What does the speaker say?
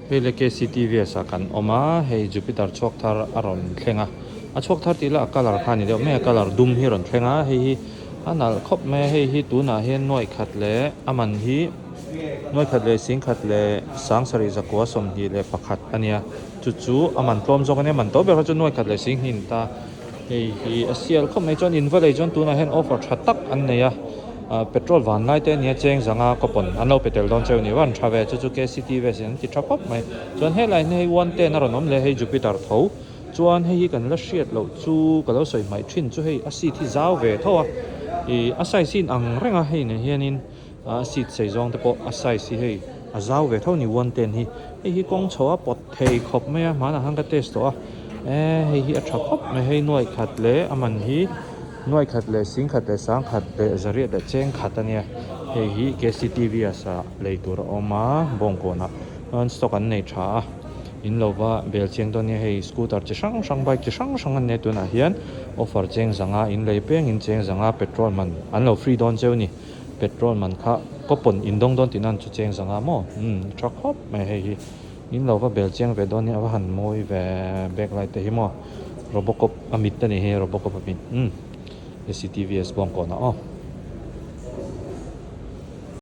Hei le KCTVS ah kan awm a, hei Jupiter chhuak thar a rawn thleng a, a chhuak thar tih lah a colour kha a ni deuh mai a, colour dum hi a rawn thleng a, hei hi a nalh khawp mai a, hei hi tunah hian nuaih khat leh a man hi nuaih khat leh sing khat leh sang sarih zakua 21 a nia, chu chu a man tlawm zawk a nia, man to ber kha chu nuaih khat leh sing hnih a ni ta. Hei hi a sial khawp mai chuan in va lei chuan tunah hian offer tha tak an nei a ah petrol van lai te ania cheng zanga coupon an lo pe tel dawn cheu ni va an tha ve chu chu KCT ves in an ti tha khawp mai chuan helai hian hei one ten a rawn awm leh hei Jupiter tho chuan hei hi kan la hriat loh chu ka lo sawi hmaih thin chu hei a seat hi zau ve tho a ih a size hi in ang reng a hei nen hianin a seat sei zawng te pawh a size hi hei a zau ve tho a ni one ten hi hei hi kawng chho a pawt thei khawp mai a hmanah khan ka test tawh a eee hei hi a tha khawp mai hei nuaih khat leh a man hi nuaih khat leh sing khat leh sang khat leh zariat leh cheng khat a nia hei hi K C T V a sa lei tur a awm a bawngkawnah chuan stock an nei tha a in lo va bel chiang dawn nia hei scooter chi hrang hrang bike chi hrang hrang an nei tunah hian offer cheng zanga in lei pengin cheng zanga petrol man an lo free dawn cheu a ni. Petrol man kha coupon in dawng dawn tihna an chu cheng zanga maw umm tha khawp mai hei hi in lo va bel chiang ve dawn nia a va han mawi ve backlight te hi maw robocop a mit a ni hi robocop a mit umm C C T V s bawng kawnah aw.